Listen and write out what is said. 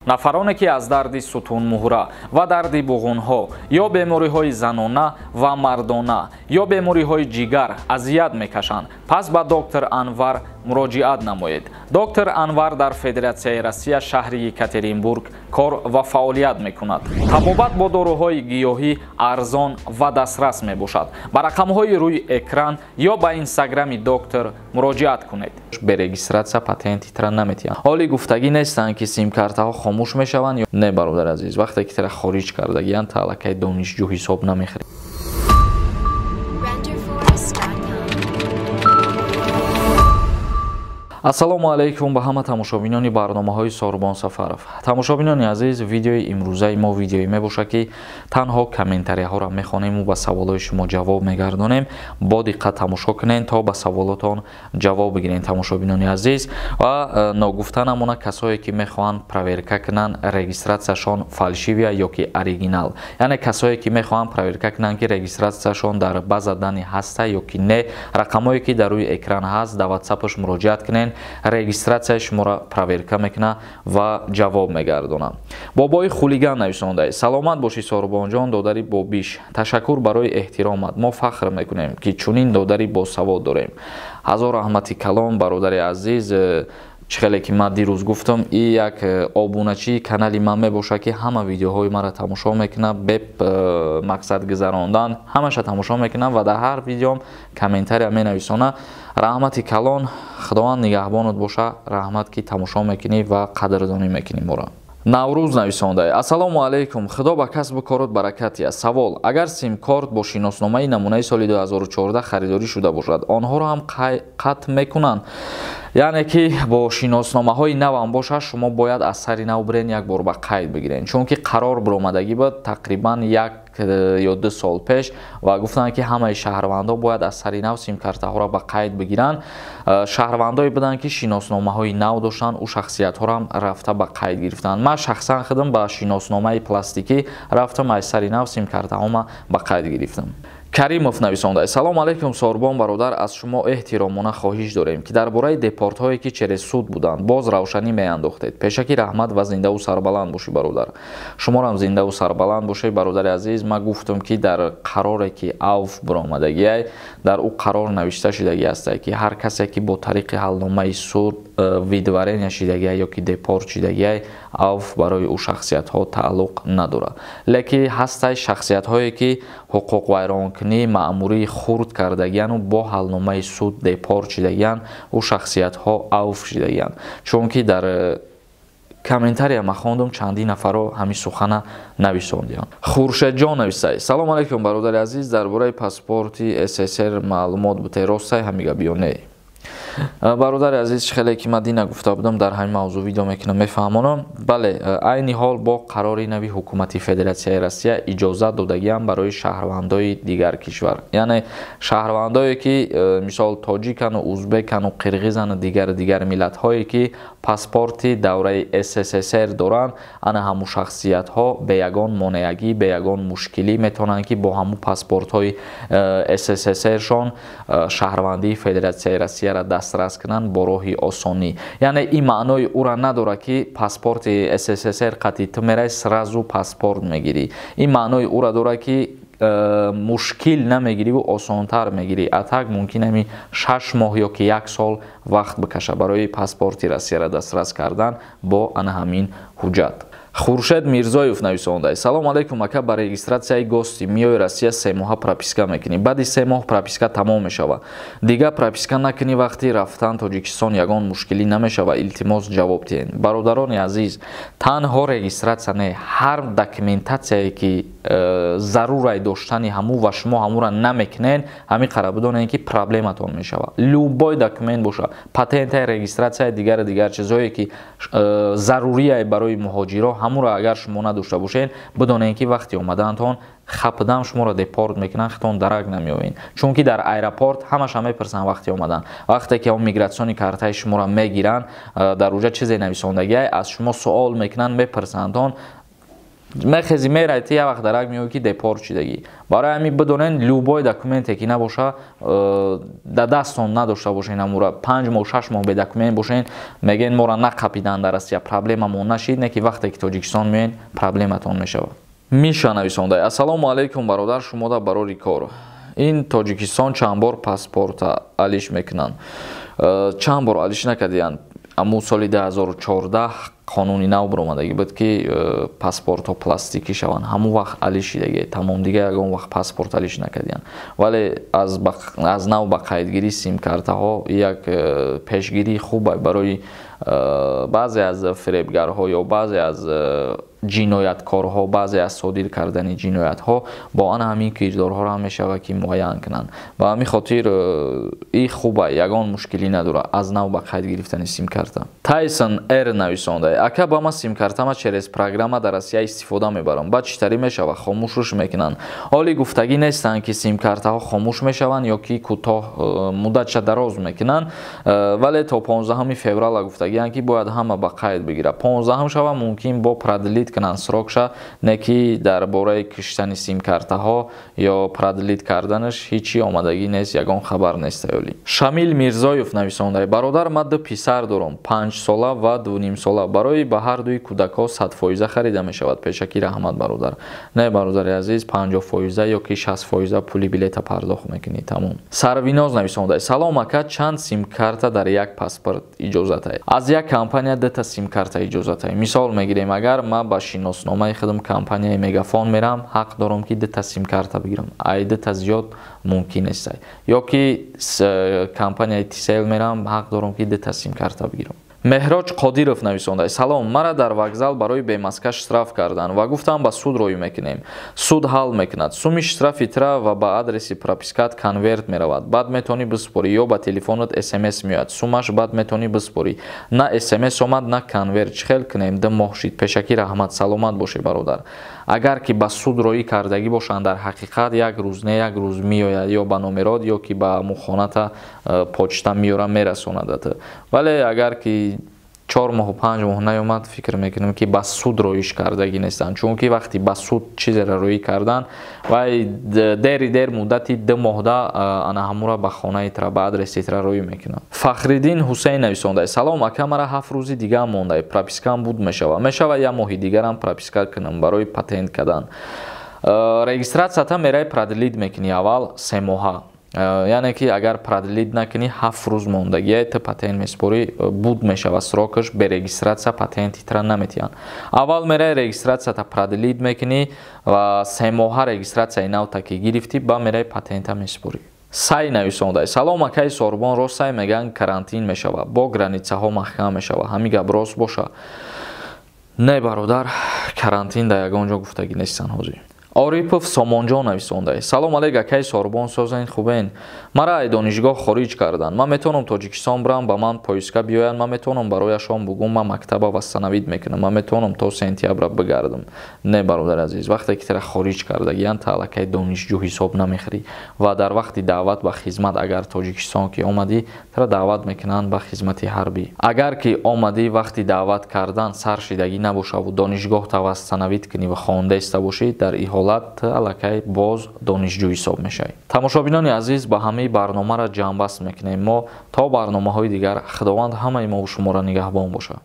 Нафароне ки аз дарди сутунмуҳра ва дарди буғунҳо ё бемориҳои занона ва мардона ё бемориҳои ҷигар азият мекашанд, пас ба доктор Анвар муроҷиат намоед. Доктор Анвар дар Федератсияи Россия, шаҳри Екатеринбург кор ва фаъолият мекунад. Табобат бо доруҳои гиёҳӣ арзон ва дастрас мебошад. Ба рақамҳои рӯи экран ё ба инстаграми доктор муроҷиат кунед. Бе регистратсия патенти тра наметиҳанд. Ҳоли гуфтагӣ нестанд, ки симкартаҳо хомӯш мешаванд ё не, бародари азиз. Вақте ки тра хориҷ кардагиянд, та аллакай донишҷӯ ҳисоб намехӯрӣ. Ассалому алайкум ба ҳама тамошобинони барномаҳои Сорбон Сафаров. Тамошобинони азиз, видеои имрӯзаи мо видеое мебошад, ки танҳо комментарияҳоро мехонему ба саволҳои шумо ҷавоб мегардонем. Бо диққат тамошо кунед, то ба саволотон ҷавоб бигиред, тамошобинони азиз. Ва ногуфта намона, касое ки мехоҳанд проверка кунанд регистратсияшон фальшивия ё ки оригинал, яъне касое ки мехоҳанд проверка кунанд, ки регистратсияшон дар база данных ҳаста ё ки не, рақамҳое ки дар рӯи экран ҳаст, дар ватсапаш муроҷиат кунед, регистратсияи шуморо проверка мекунад ва ҷавоб мегардонад. Бобои хулиган нависонда: саломат бошӣ, Сорбонҷон, додари бобиш, ташаккур барои эҳтиромат, мо фахр мекунем, ки чунин додари босавод дорем. Ҳазор раҳмати калон, бародари азиз. Чӣ хеле ки ман дирӯз гуфтам, и як обуначии канали ман мебошад, ки ҳама видеоҳои маро тамошо мекунад, бе мақсад гузарондан ҳамаша тамошо мекунад ва дар ҳар видеом комментария менависонад. Раҳмати калон, Худованд нигаҳбонат боша. Раҳмат, ки тамошо мекунӣ ва қадрдонӣ мекунӣ моро. Наврӯз нависонда: ассалому алайкум, худо ба касбу корот баракат диҳад. Савол: агар симкорт бо шиносномаи намунаи соли 2014 харидорӣ шуда бошад, онҳоро ҳам қатъ мекунанд? Яъне ки бо шиносномаҳои навам бошад, шумо бояд аз сари нав бирен, як бор ба қайд бигирен, чунки қарор биромадагӣ буд тақрибан 1 ё 2 сол пеш ва гуфтанд, ки ҳамаи шаҳрвандо бояд аз сари нав симкартаҳоро ба қайд бигиранд. Шаҳрвандое буданд, ки шиносномаҳои нав доштанд, ӯ шахсиятҳоро рафта ба қайд гирифтанд. Ман шахсан худам ба шиносномаи пластикӣ рафтам, аз сари нав симкартаҳома ба қайд гирифтам. Каримов нависонда: салому алайкум, Сорбон бародар, аз шумо эҳтиромона хоҳиш дорем, ки дар бораи депортҳое, ки через суд буданд, боз равшанӣ меандохтед. Пешакӣ раҳмат ва зиндаву сарбаланд бошӣ, бародар. Шуморам зиндаву сарбаланд бошед, бародари азиз. Ман гуфтам, ки дар қароре ки авф биромадагиай, дар ӯ қарор навишта шудагӣ ҳастае, ки ҳар касе ки бо тариқи ҳалномаи суд выдворения шидагиай ё ки депорт шидагиай, авф барои ӯ шахсиятҳо тааллуқ надорад. Лекин ҳастай шахсиятҳое, ки ҳуқуқвайронкунии маъмурии хурд кардагияну бо ҳалномаи суд депорт шидагиянд, ӯ шахсиятҳо авф шидагиянд. Чунки дар комментария ма хондум, чандин нафарро ҳамин сухана нависондиям. Хуршедҷон нависай: салому алайкум, бародари азиз, дар бораи паспорти СССР маълумот буте, ростай ҳамин гап ё не? Бародари азиз, чӣ хеле ки ман дина гуфта будам, дар ҳамин мавзӯъ видео мекунам, мефаҳмонам. Бале, айни ҳол бо қарори нави ҳукумати Федератсияи Россия иҷозат додагиам барои шаҳрвандои дигар кишвар, яъне шаҳрвандое ки мисол тоҷикану узбекану қирғизану дигару дигар миллатҳое, ки паспорти давраи СССР доранд, ана ҳамун шахсиятҳо бе ягон монеагӣ, бе ягон мушкилӣ метавонанд, ки бо ҳамун паспортҳои СССРшон шаҳрвандии Федератсияи Россияро дастрас кунанд бо роҳи осонӣ. Яъне ин маънои ӯра надорад, ки паспорти СССР қатъи ту мерай, сразу паспорт мегирӣ. Ин маънои ӯра дорад, ки мушкил намегириву осонтар мегирӣ. А так мумкин ами 6 моҳ ё ки як сол вақт бикаша барои паспорти Россияро дастрас кардан бо ана ҳамин ҳуҷҷат. Хуршед Мирзоев нависонда: салому алайкум, ака, ба регистратсияи гости миёи Россия 3 моҳа прописка мекунӣ, баъди 3 моҳ прописка тамом мешавад, дигар прописка накунӣ, вақти рафтан Тоҷикистон ягон мушкилӣ намешавад? Илтимос, ҷавоб диҳед. Бародарони азиз, танҳо регистратсия не, ҳар документатсияе ки зарурай доштани ҳаму ва шумо ҳамура намекунед, ҳамин қара бидонед, ки проблематон мешавад. Любой документ бошад, патентаи, регистратсияи, дигару дигар чизҳое ки зарурияй барои муҳоҷиро, ҳамуро агар шумо надошта бошед, бидонед, ки вақти омадаантон хапдам шуморо депорт мекунанд, хитон дарак намеёбед. Чунки дар аэропорт ҳамаша мепурсанд вақти омадан. Вақте ки он миграционный картаи шуморо мегиранд, дар уҷа чизе нависондагиай, аз шумо суол мекунанд, мепурсандон. Мехези мерай, ти як вақт дарак меоӣ, ки депорт шидагӣ. Барои ҳамин бидонен, любой документе ки набоша, дар дасттон надошта бошен, амура 5 моҳ, 6 моҳ бе документ бошен, мегӯен моро нақапидан дар Россия, проблемамон нашид, не ки вақте ки Тоҷикистон меоен, проблематон мешавад. Миша нависонда: «Ассалому алайкум, бародар, шумода барори кор. Ин Тоҷикистон чанд бор паспорта алиш мекунанд?» Чанд бор алиш накардиянд. Аммо соли 2014 қонуни нав баромадагӣ буд, ки паспортҳо пластикӣ шаванд. Ҳамон вақт алиш шидаги, тамом. Дига ягон вақт паспорт алиш накардиянд. Вале аз нав ба қайдгирии симкартаҳо як пешгирии хуб барои баъзе аз фиребгарҳо ё баъзе аз ҷинояткорҳо, баъзе аз содир кардани ҷиноятҳо бо ана ҳамин кирдорҳоро ҳам мешавад, ки муайян кунанд. Ба ҳамин хотир и хуба, ягон мушкилӣ надорад аз нав ба қайд гирифтани симкарта. Тайсон Р нависонда: «Ака, ба ма симкартама через программа дар Россия истифода мебарам, баъд чӣ тарӣ мешава, хомӯшуш мекунанд?» Ҳоли гуфтагӣ нестанд, ки симкартаҳо хомӯш мешаванд ё ки кӯтоҳ муддатша дароз мекунанд, вале то 15 феврала гуфтагианд, ки бояд ҳама ба қайд бигирад. 15 шава, мумкин бо продлить кунанд срокша. Не ки дар бораи киштани симкартаҳо ё продлить карданаш ҳечи омадагӣ нест, ягон хабар нест ҳоли. Шамил Мирзоев нависонда: «Бародар, ман ду писар дорам, 5сола ва 2,5сола. Барои ба ҳар дуи кӯдакҳо 100 фоиза харида мешавад? Пешакӣ раҳмат, бародар». Не, бародари азиз, 50 фоиза ё ки 60 фоиза пули билета пардохт мекунӣ, тамом. Сарвиноз нависонда: «Салом, ака, чанд симкарта дар як паспорт иҷозатай?» Аз як компания дута симкарта иҷозатай. Мисол мегирем, агар ман ба шиносномаи худам компанияи Мегафон мерам, ҳақ дорам, ки дута симкарта бигирам, ай дута зиёд мумкин нестай. Ё ки компанияи Тисел мерам, ҳақ дорам, ки дута симкарта бигирам. Меҳроҷ Қодиров нависонда: «Салом, мара дар вокзал барои бемаска штраф карданд ва гуфтам, ба суд роӣ мекунем, суд ҳал мекунад. Суми штрафи тра ва ба адреси пропискат конверт меравад, баъд метавонӣ биспорӣ ё ба телефонат смс меояд сумаш, баъд метавонӣ биспорӣ. На смс омад, на конверт, чӣ хел кунем? 2 моҳ шид. Пешакӣ раҳмат, саломат бошӣ, бародар». Агар ки ба суд роӣ кардагӣ бошанд, дар ҳақиқат як рӯз не, як рӯз меояд, ё ба номерот, ё ки ба мухоната почта меёра, мерасонадат. Вале агар ки 4 моҳу 5 моҳ наёмад, фикр мекунам, ки ба суд роиш кардагӣ нестанд, чунки вақте ба суд чизеро роӣ кардан, вай дери дер муддати 2 моҳда ана ҳамура ба хонаи тра, ба адреси тра роӣ мекунанд. Фахриддин Ҳусейн нависонда: «Салом, ака, мара 7 рӯзи дигар монда, пропискам буд мешава, як моҳи дигарам прописка кунам барои патент кардан?» Регистратсията мераи, продлить мекунӣ аввал 3 моҳа. Яъне ки агар продлить накунӣ, 7 рӯз мондагия, ту патент месупорӣ, буд мешава срокаш. Бе регистратсия патенти тра наметиҳанд. Аввал мераи, регистратсията продлить мекунӣ ва 3 моҳа регистратсияи навта ки гирифтӣ, ба мераи, патента месупорӣ. Сай нависонда: «Салом, акаи Сорбон, рост сай мегӯянд, карантин мешава, бо границаҳо маҳкам мешава, ҳамин гап рост боша?» Не, бародар, карантин дар ягон ҷо гуфтагӣ нестанд ҳозир. Орипов Сомонҷон нависонда: «Салом алейк, акаи Сорбон, созен, хубен? Мара ай донишгоҳ хориҷ карданд. Ман метавонам Тоҷикистон бирам, ба ман поиска биёянд? Ман метавонам барояшон бугум, ман мактаба восстановить мекунам, ман метавонам то сентябра бигардам?» Не, бародари азиз, вақте ки тара хориҷ кардагиянд, та аллакай донишҷӯ ҳисоб намехӯрӣ. Ва дар вақти даъват ба хизмат, агар Тоҷикистон ки омадӣ, тара даъват мекунанд ба хизмати ҳарбӣ. Агар ки омадӣ, вақти даъват кардан сар шидагӣ набошаву донишгоҳта восстановить кунӣ ва хонда иста бошӣ, дар ин ҳолат ту аллакай боз донишҷӯ ҳисоб мешавӣ. Тамошобинони азиз, ба ҳамаи барномаро ҷамъбаст мекунем мо. То барномаҳои дигар Худованд ҳамаи мову шуморо нигаҳбон бошад.